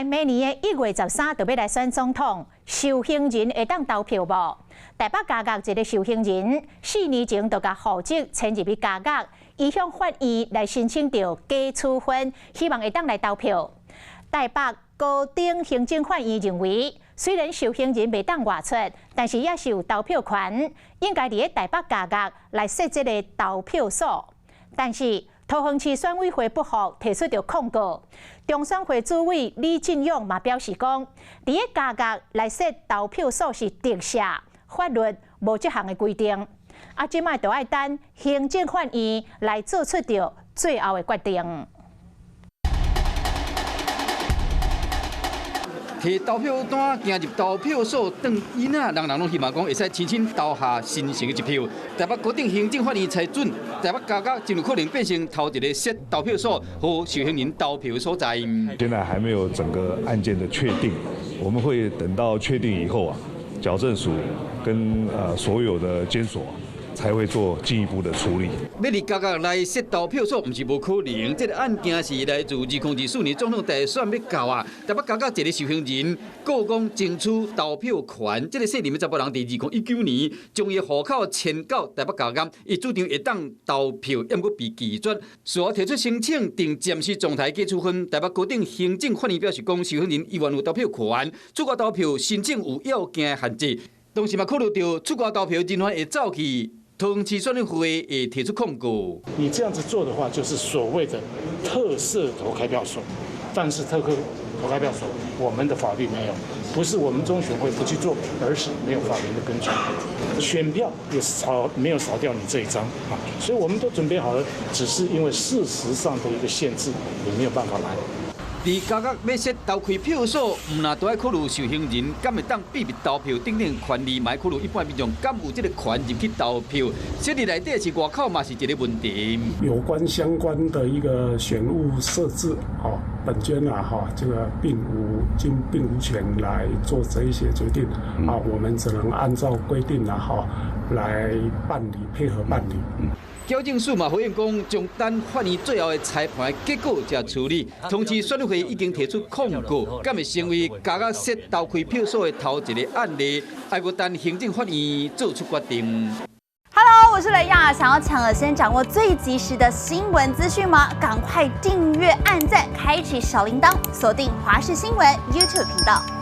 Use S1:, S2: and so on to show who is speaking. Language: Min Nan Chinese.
S1: 來明年的1月13就欲來選總統，受刑人會當投票無？台北監獄一个受刑人4年前就共戶籍遷入去監獄，伊向法院來申請著解處分，希望會當來投票。台北高等行政法院認為，雖然受刑人袂當外出，但是也是有投票權，應該佇咧台北監獄來設這个投票所。但是桃園市選委會不服，提出著控告。中選會主委李進勇嘛表示講，佇咧監獄來設投票所是特赦，法律無這項的規定。啊，這擺就愛等行政法院來做出著最後的決定。
S2: 提投票單行入投票所，當囡仔，人人攏希望講會使親身投下神聖的一票。台北高等行政法院裁准，台北監獄真有可能變成頭一個設投票所予受刑人投票的所在。
S3: 現在還沒有整個案件的確定，我們會等到確定以後啊，矯正署跟所有的監所才會做進一步的處理。
S2: 欲佇監獄來設投票所，毋是無可能。這个案件是來自2024年總統大選欲到啊，台北監獄一个受刑人告講爭取投票權，這个姓林的查埔人佇2019年將伊戶口遷到台北監獄，伊主張會當投票，毋過被拒絕，事後提出申請，定暫時狀態解處分。台北高等行政法院表示講，受刑人依然有投票權，出國投票申請有要件的限制，同時嘛考慮著出國投票人員會走去。桃園市選委會會提出控告。
S4: 你這樣子做的話，就是所謂的特設投開票所，但是特設投開票所，我們的法律沒有，不是我們中選會不去做，而是沒有法律的根據。選票也少沒有少掉你這一張啊，所以我們都準備好了，只是因為事實上的一個限制，你沒有辦法來。
S2: 佇監獄欲設投開票所，毋但都愛考慮受刑人敢會當秘密投票等等權利，嘛愛考慮一般民眾敢有這个權入去投票。設佇內底是外口嘛是一个問題。
S5: 有關相關的一個選務設置，哦，本監啊，哈，這個並無權來做這一些決定，啊，我們只能按照規定啊，哈，來辦理，配合辦理。
S2: 矯正署嘛回應講，將等法院最後的裁判結果才處理。同時，選委會已經提出控告，敢會成為監獄設投開票所的頭一个案例，還閣等行政法院做出決定。
S6: Hello，我是雷亞，想要搶先掌握最及時的新聞資訊嗎？趕快訂閱、按讚、開啟小鈴鐺，鎖定華視新聞 YouTube 頻道。